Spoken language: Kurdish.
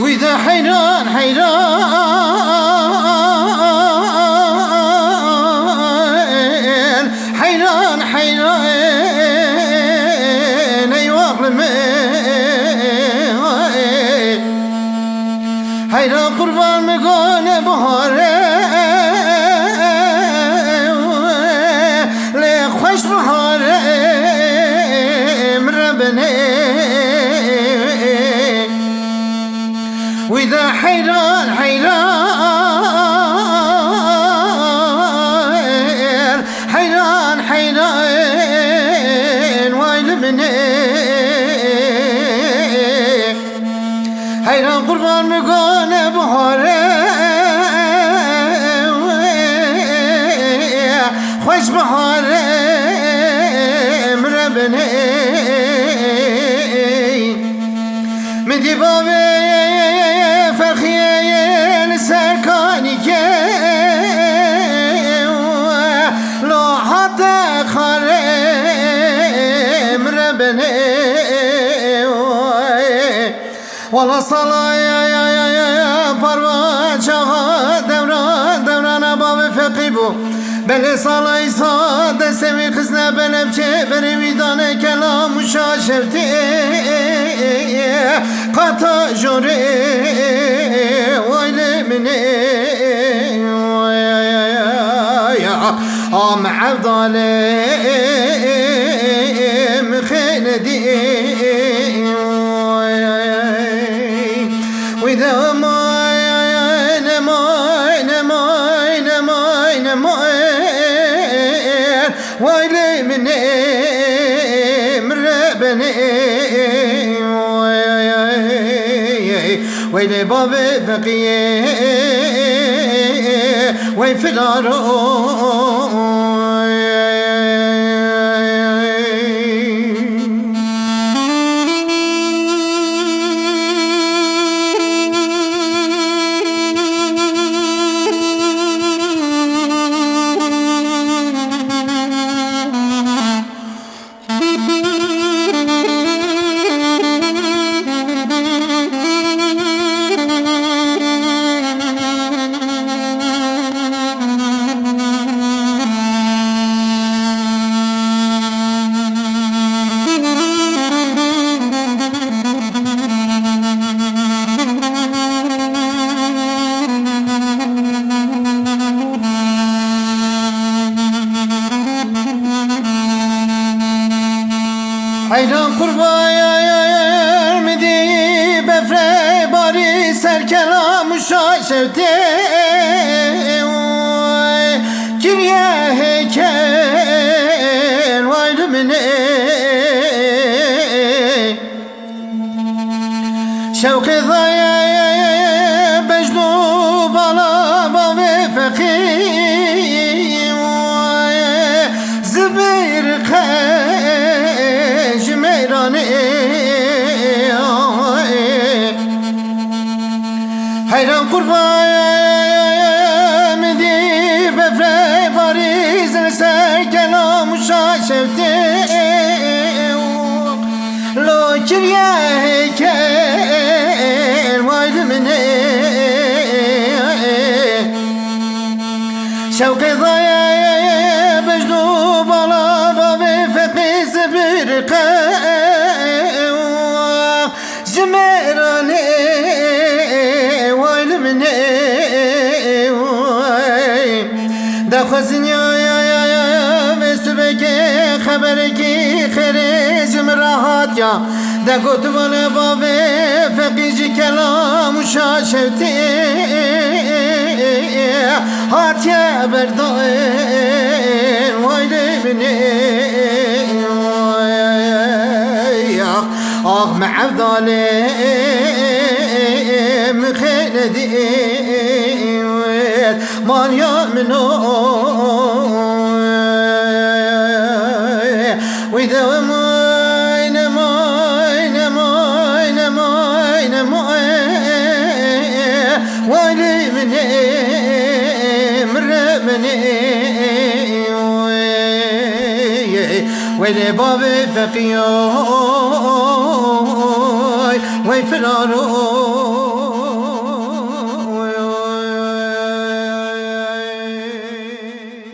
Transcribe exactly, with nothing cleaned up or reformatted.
Wî de heyran, heyran, heyran, heyran, ey oxlê min. Heyran qurban min gone bihare, lê xweş bihare min re binê. Wî de heyran, heyran, heyran, heyran, way li min ê. Heyran qurban min gone bihare, xweş bihare min re binê. Min dî bavê Ferxiyê li ser kanîkê, lo hate xarê min re binê. Wala sala ya, ya, ya, ya, ya, parva çaxa devran, devrana bavê Feqî bû. Belê sala îsa destê wî xistine benevçê, berê wî dane kelam û şaşevtê. Qata jorê, way lê min ê, ya, ya, ya, ya. Am evdalê min xêne dî. Wî de may, ne may, ne may, ne may, ne may. Way lê min ê, min re benê. Weylê bavê Feqiyê, wey firaro. Heyran qurban min dî befrê barî ser kelam û şaşevtê. Kiriye hêkel way li min ê. Şewqê daye bejn û bala bavê Feqî. Zibir qe ji mêranê. Heyran qurban min dî befrê barî zir ser kelam û şaşevtê. Lo kiriye hêkel way li min ê. Şewqê daye bejn û bala bavê Feqî Zibir qe. Ji mêranê. Xwezin ya, ya, ya, ya, ya, vê sibekê xeberekî xêrê ji min re hat ya. De gotibûne bavê feqî ji kelam û şaşewtê hatiye berdayên, way lê min ê, ax, ax me evdalê min xêne dî. Manya min o, wî de we may ne may ne may ne may ne may. Welê min ê, min re min ê. Welê bavê feqiyoy, wey firaro.